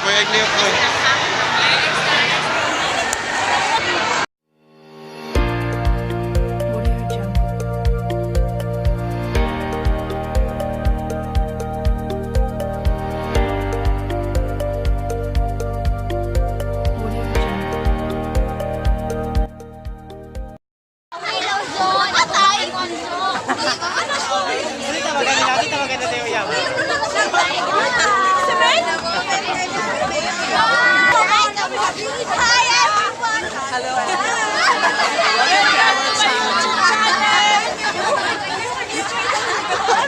Kuya Iglio ko. Audio Jungle. Audio Jungle. Tawagan natin, tawagan natin yung yaman. Hi everyone! Hello.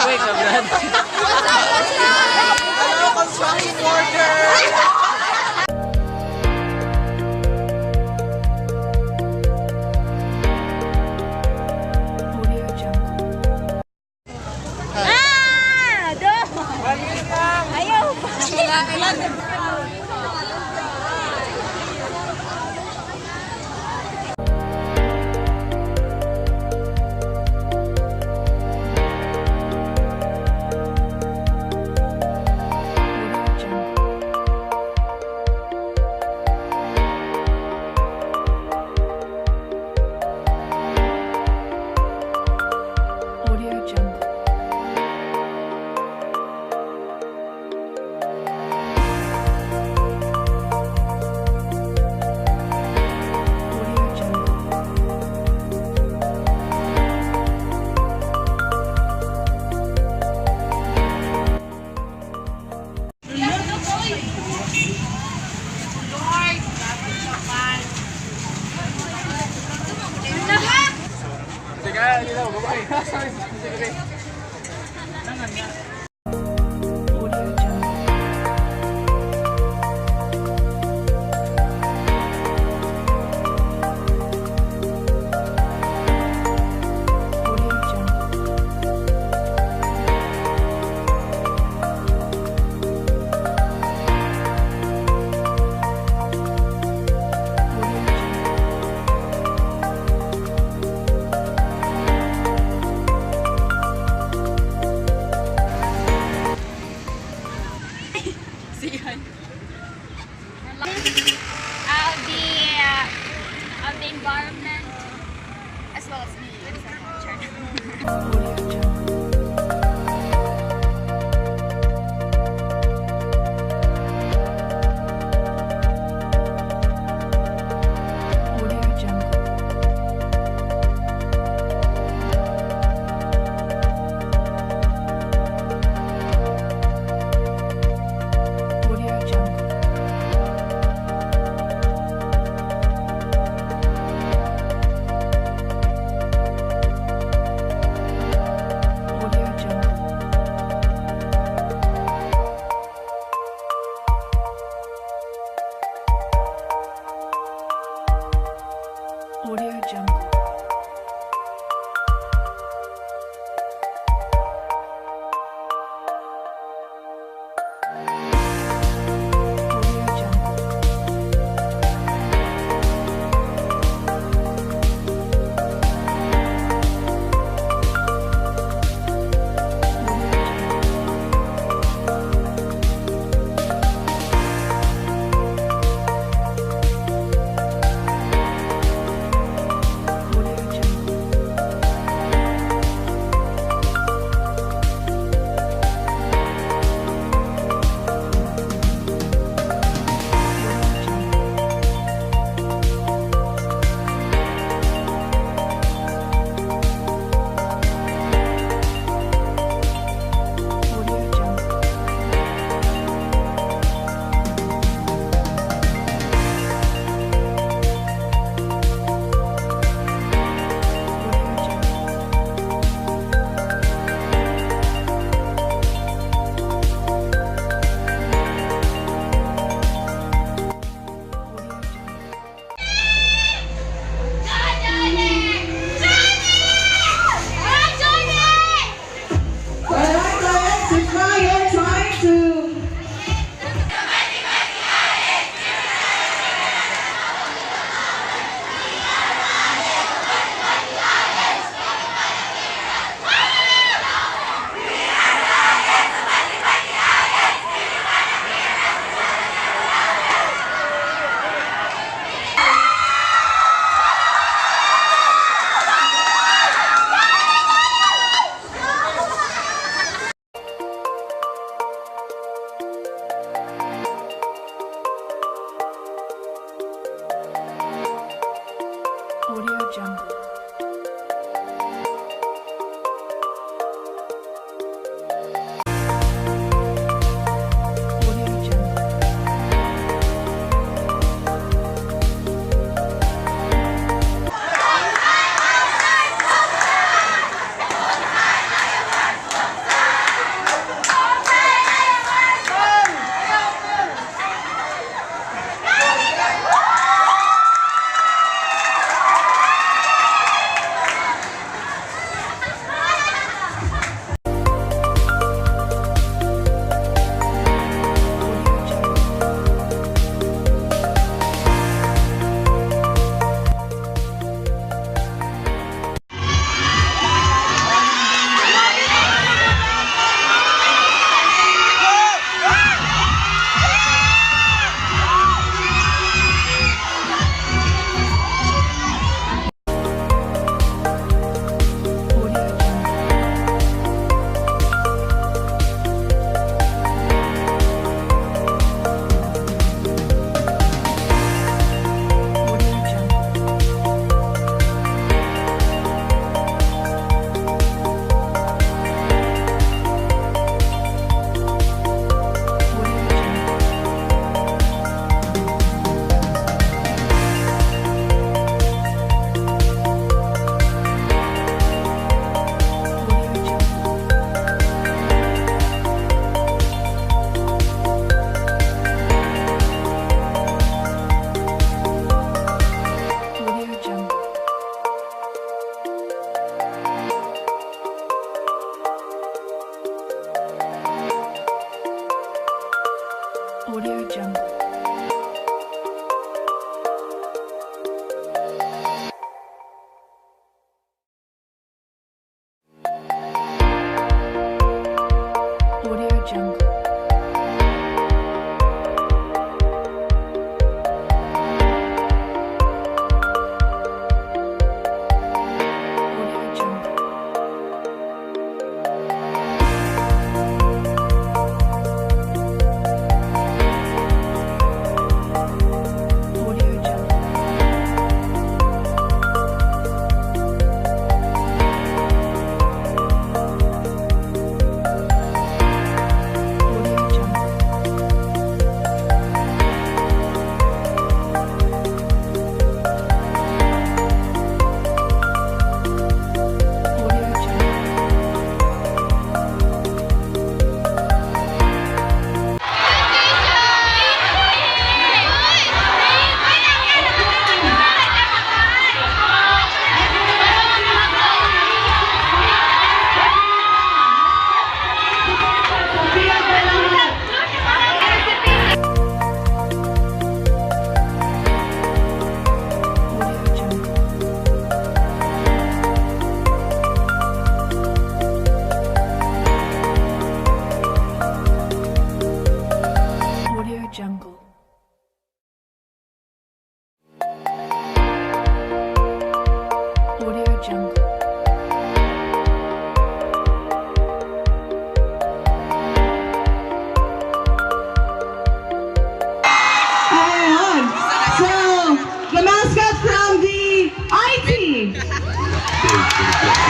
Wait, Brad. What's up? What's up? Hello, construction worker! Audio Jungle. Ah! Do! Ayaw! Audio Jungle. Audio Jungle. Audio Jungle. Sige, hindi na, babae. Sorry, sorry. Audio Jungle. Audio Jungle. Audio Jungle. Of the environment as well as me and the Audio Jungle. Audio Jungle. Audio Jungle.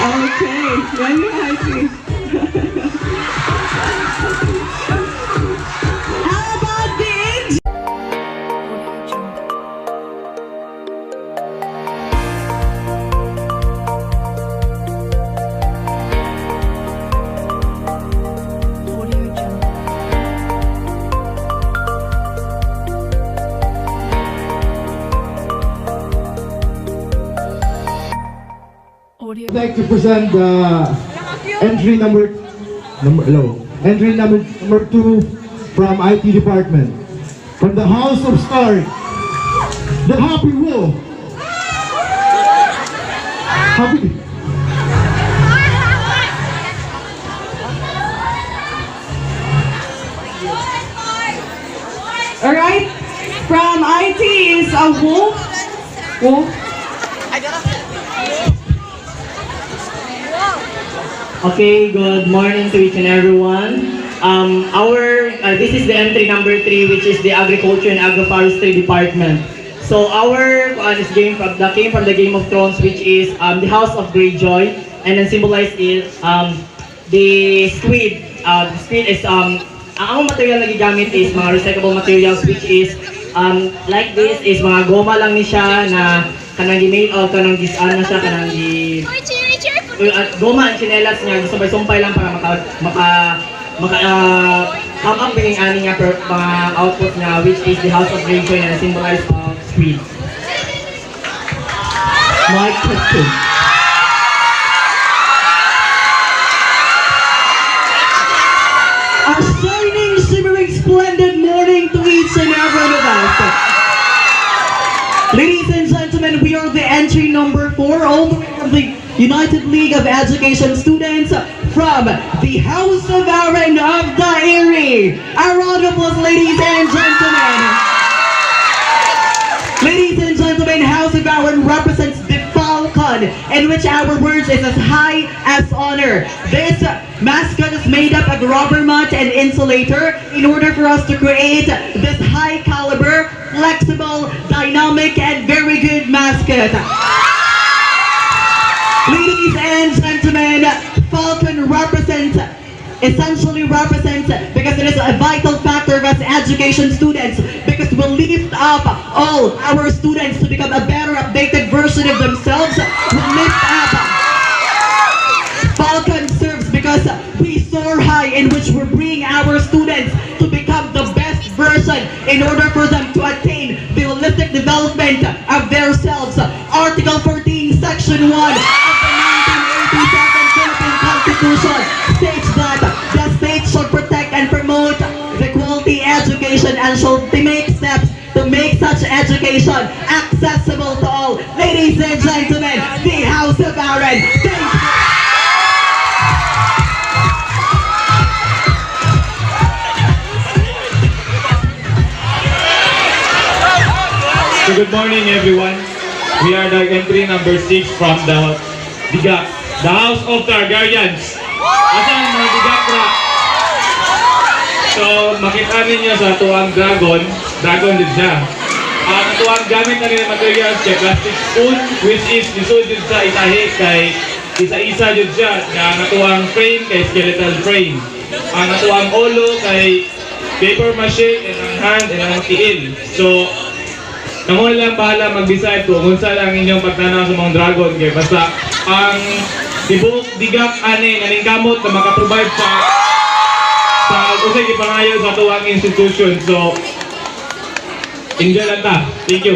Okay, one more IT. How about the Audio Jungle. Audio Jungle. Audio I'd like to present the entry number hello, entry number 2 from IT department, from the House of Stark, the Happy Wolf. Happy. All right, from IT is a wolf. Wolf. Okay, good morning to each and everyone. Our this is the entry number 3, which is the Agriculture and Agroforestry Department. So our this game from the came from the Game of Thrones, which is the House of Greyjoy, and then symbolized is the squid. The squid is ang among material na gigamit is mga recyclable materials, which is like this is mga goma lang ni siya na kanang gi-made of kanang gisaan na siya kanang gi Uy, at goma ang tsinelas niya, gusto sumpay lang para maka maka maka come up with ang ani nga per, mga output niya, which is the House of Greyjoy na symbolize of squid. Mic testing. A shining, shimmering, splendid morning to each and every one of us. Ladies and gentlemen, we are the entry number 4, all the way from the United League of Education Students from the House of Aaron of the Erie. A round of applause, ladies and gentlemen. Ladies and gentlemen, House of Aaron represents the falcon, in which our words is as high as honor. This mascot is made up of rubber mat and insulator in order for us to create this high caliber, flexible, dynamic, and very good mascot. Ladies and gentlemen, Falcon represents, essentially represents, because it is a vital factor of us education students, because we lift up all our students to become a better updated version of themselves. We lift up. Falcon serves because we soar high, in which we bring our students to become the best version in order for them to attain the holistic development of their selves. Article 14, Section 1 of the 1987 Philippine Constitution states that the state shall protect and promote the quality education and shall make steps to make such education accessible to all. Ladies and gentlemen, the House of Aaron. Thank you. So good morning, everyone. We are the entry number 6 from the Digak, the House of Targaryens. Asa ang mga Digak ra? So makita ninyo sa tuwang dragon, dragon din siya. Ang tuwang gamit na nila materials kay plastic spoon, which is lisod din sa itahi kay isa-isa jud siya. Na ang atuang frame kay skeletal frame. Ang atuang ulo kay paper mache and ang hand and ang tiil. So kamo lang bahala mag-decide kung unsa lang inyong pagtanaw sa mga dragon kay basta ang tibuok digak ani naningkamot na maka-provide sa unsay gipangayo sa tuwang institution. So enjoy lang ta. Thank you.